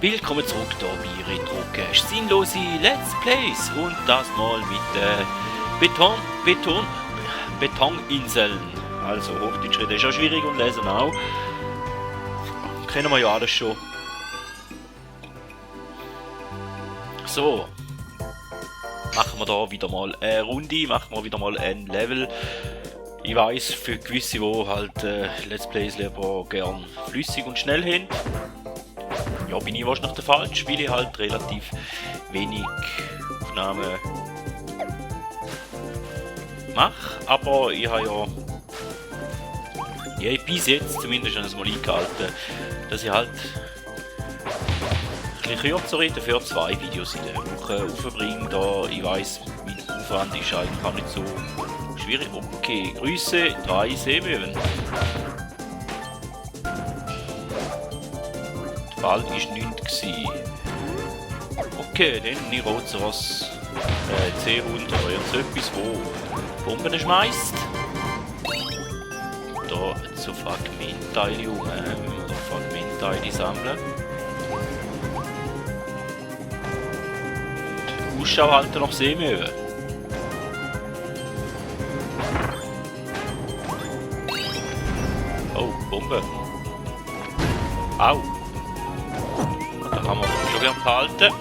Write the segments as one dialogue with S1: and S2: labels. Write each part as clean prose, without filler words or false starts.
S1: Willkommen zurück hier bei Retrocache. Sinnlose Let's Plays und das mal mit Betoninseln. Also Hochdeutsch reden ist ja schwierig und lesen auch. Kennen wir ja alles schon. So. Machen wir da wieder mal eine Runde, machen wir wieder mal ein Level. Ich weiss, für gewisse, die halt Let's Plays lieber gern flüssig und schnell haben. Ja, bin ich wahrscheinlich der falsch, weil ich halt relativ wenig Aufnahmen mache. Aber ich habe ja bis jetzt zumindest einmal eingehalten, dass ich halt ein bisschen kürzer rede, dafür 2 Videos in der Woche aufbringe. Da ich weiss, mein Aufwand ist eigentlich auch nicht so schwierig. Okay, Grüße, 3 Seemöwen. Der Ball war 9. Okay, dann Rhinoceros C-Hund oder so etwas, wo Bomben schmeißt. Da so Fragmentteile oder Fragmentteile sammeln. Und Ausschau halten nach Seemöwen. Oh, Bombe. Au. Da kann man schon gern behalten.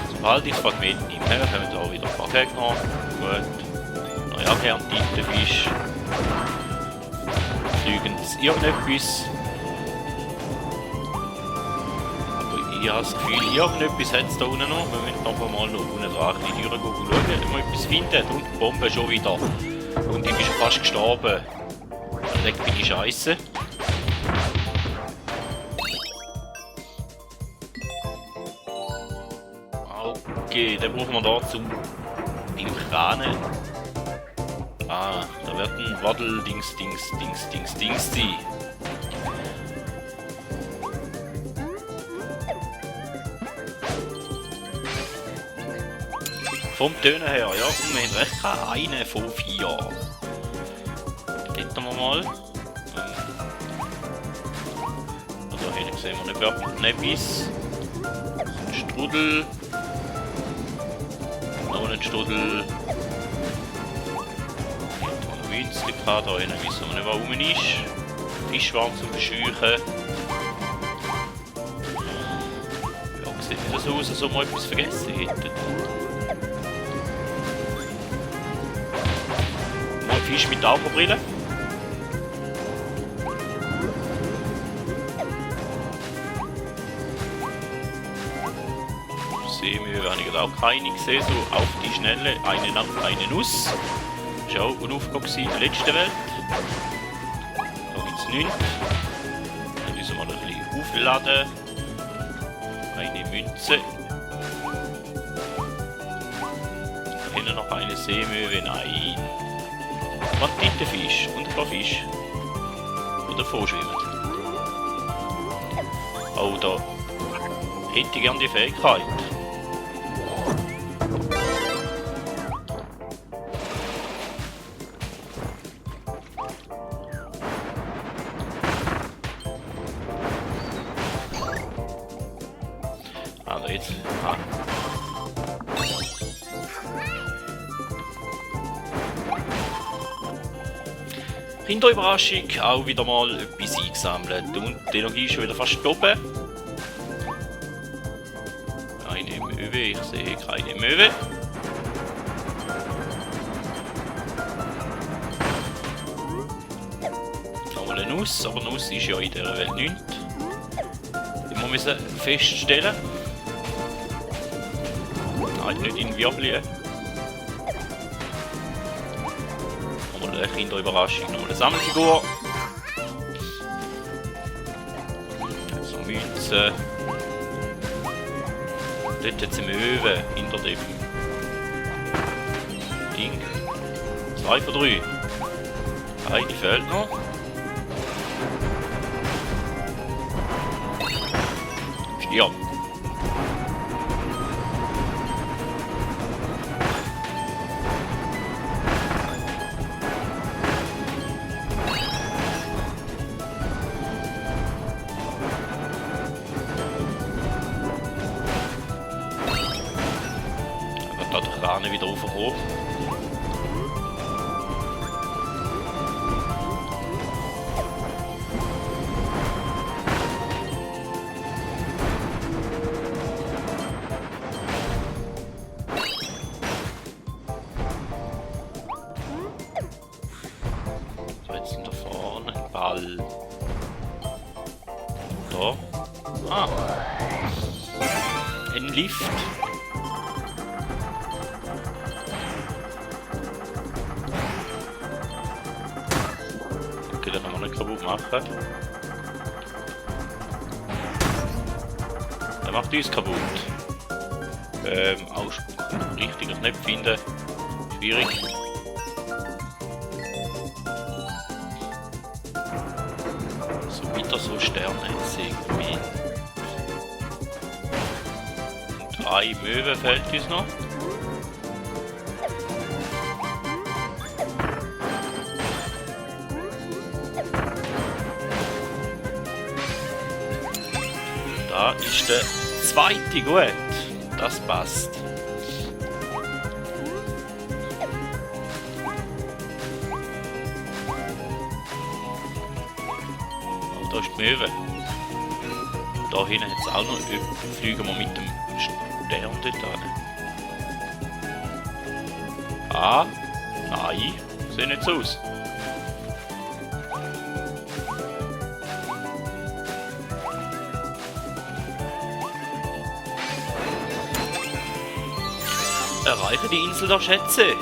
S1: Sobald ich das Fragment nehme, kommen da auch wieder ein paar Gegner. Gut. Naja, gern Tintenfisch. Fliegen irgendetwas. Aber ich habe das Gefühl, irgendetwas hat es da unten noch. Wir müssen aber mal noch unten dran die Türen schauen, ob man etwas findet. Und die Bombe schon wieder. Und ich bin schon fast gestorben. Direkt bin ich scheiße. Okay, dann brauchen wir da zum Kranen. Ah, da wird ein Waddel-Dings sein. Vom Tönen her, ja, und wir haben recht eine von 4. Hätten wir mal. Also hier sehen wir nicht wirklich etwas. Ein Strudel. Noch ein Strudel. Hier haben wir noch Winzli gehabt, da hinten wissen wir nicht, was rum ist. Fischwarm zum Bescheuchen. Ja, sieht nicht so aus, als ob wir etwas vergessen hätten. Ein Fisch mit Taucherbrille. Seemöwe habe ich auch keine gesehen, so auf die Schnelle, eine Nuss. Das war auch eine Aufgabe in der letzten Welt. Da gibt es nichts. Dann müssen wir noch ein bisschen aufladen. Eine Münze. Da hinten noch eine Seemöwe, nein. Was Tintenfisch und ein paar Fische, die davor schwimmen. Oh, da hätte ich gerne die Fähigkeit. Also jetzt. Kinderüberraschung, auch wieder mal etwas eingesammelt und die Energie ist schon wieder fast oben. Eine Möwe, ich sehe keine Möwe. Nochmal eine Nuss, aber Nuss ist ja in dieser Welt nichts. Die müssen wir feststellen. Nein, nicht in Wirbeln. Eine Kinderüberraschung, noch eine Sammelfigur. So Münzen. Dort hat es eine Möwe hinter dem Ding. 2 von 3. Eine fehlt noch. Stirb. dann wieder raufkommen. So, jetzt sind da vorne ein Ball. Da. Ah. Ein Lift. Okay, den haben wir nicht kaputt machen. Der macht uns kaputt. Ausspucken. Richtiges nicht finden. Schwierig. So wieder so Sterne-Segment. Und 3 Möwen fehlt uns noch. Da ist der zweite gut. Das passt. Und da ist die Möwe. Da hinten hat es auch noch. Fliegen wir mit dem Stern dort hin. Ah, nein, sieht nicht so aus. Erreiche die Insel der Schätze.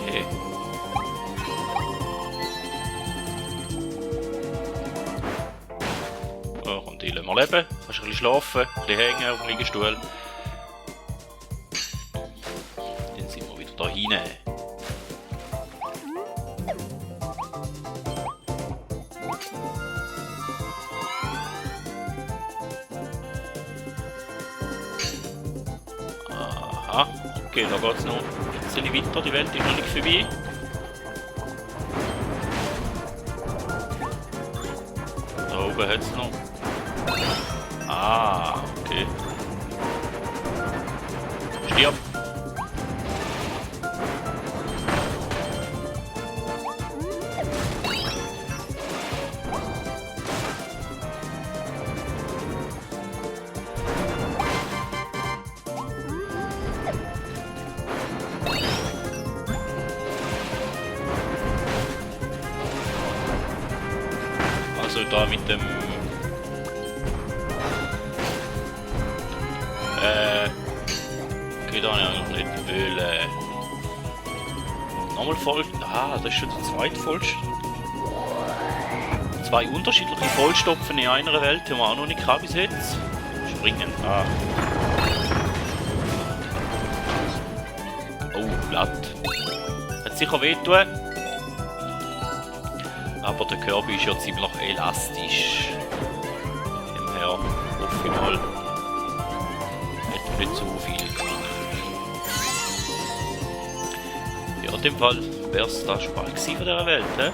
S1: Okay. Oh, und die lassen wir leben. Kannst ein bisschen schlafen, ein bisschen hängen auf dem Liegestuhl. Dann sind wir wieder da hinein. Aha, okay, da geht es noch ein bisschen weiter, die Welt ist noch nicht vorbei. Da oben hat es noch. Ah, okay. Stirb! Also da mit dem okay, da habe ich noch nicht wollen. Nochmal voll. Ah, das ist schon der zweite Vollstoff. 2 unterschiedliche Vollstopfen in einer Welt, die wir auch noch nicht haben bis jetzt. Springen. Ah. Oh, Blatt. Hat sicher wehtun. Aber der Körper ist ja ziemlich elastisch. Demher hoffe ich mal, hat nicht so viel gemacht. Ja, in dem Fall wäre es das spannend gewesen von dieser Welt, ne?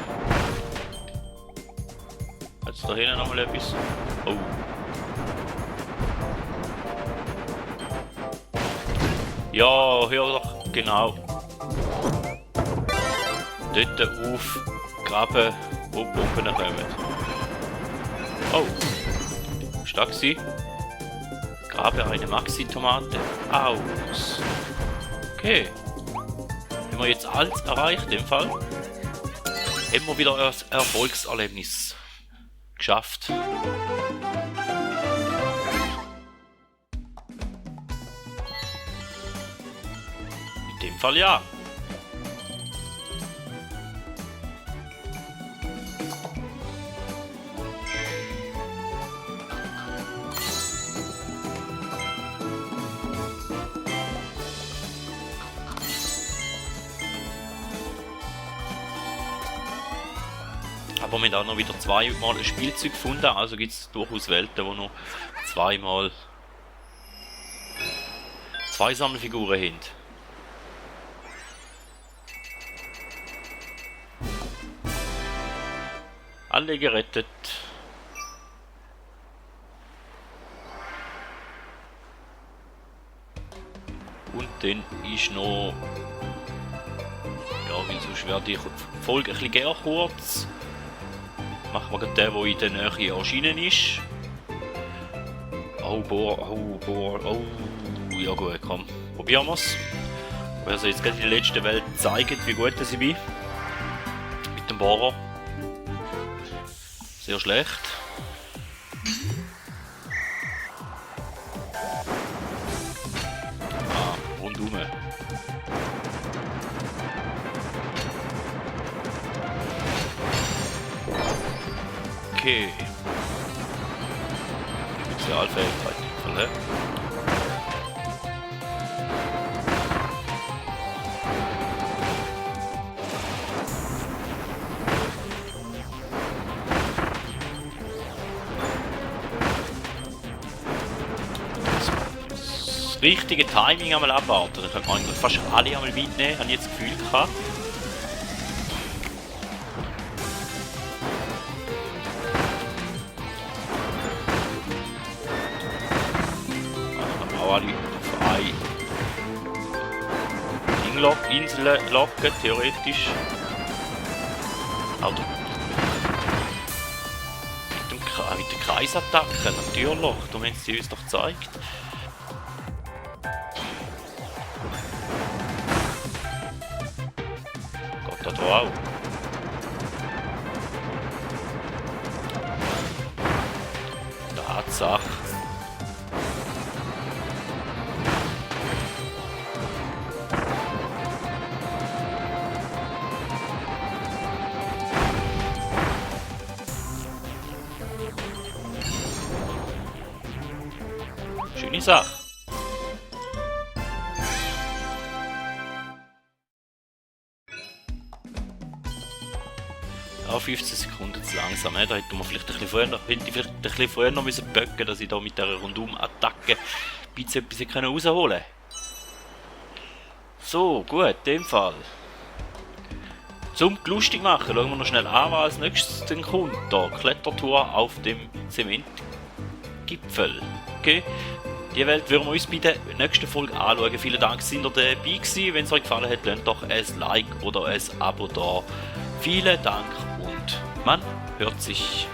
S1: Hat es da hinten nochmal etwas? Oh. Ja, hör doch, genau. Dort aufgraben, wo die Bomben kommen. Oh. Stark gewesen. Grabe eine Maxi-Tomate aus. Okay. Haben wir jetzt alles erreicht, in dem Fall. Haben wir wieder ein Erfolgserlebnis geschafft. In dem Fall ja. Aber wir haben auch noch wieder zweimal ein Spielzeug gefunden, also gibt es durchaus Welten, wo noch zweimal 2 Sammelfiguren haben. Alle gerettet. Dann ist noch... Ja, weil sonst wäre die Folge ein bisschen gerne kurz. Machen wir gerade den, der in der Nähe erschienen ist. Oh, oh, ja gut, komm, probieren wir es. Also jetzt gerade in der letzten Welt zeigen, wie gut ich bin. Mit dem Bohrer. Sehr schlecht. Rundum. Okay. Spezialfähigkeit. Voll, das richtige Timing einmal abwarten. Da könnte man eigentlich fast alle einmal mitnehmen, habe ich jetzt das Gefühl gehabt. Alle auf eine Insel locken, theoretisch. Oder mit der Kreisattacke, natürlich. Darum haben sie uns doch gezeigt. Geht das da auch? Tatsache. Schöne Sache. Ja, 15 Sekunden zu langsam. Da hätte man vielleicht ein bisschen früher noch müssen böcken, dass ich da mit dieser Rundum-Attacke ein bisschen etwas rausholen konnte. So, gut, in dem Fall. Zum lustig machen, schauen wir noch schnell an, was als nächstes dann kommt. Da, Klettertour auf dem Zementgipfel. Okay. Die Welt würden wir uns bei der nächsten Folge anschauen. Vielen Dank, dass ihr dabei gewesen. Wenn es euch gefallen hat, lasst doch ein Like oder ein Abo da. Vielen Dank und man hört sich.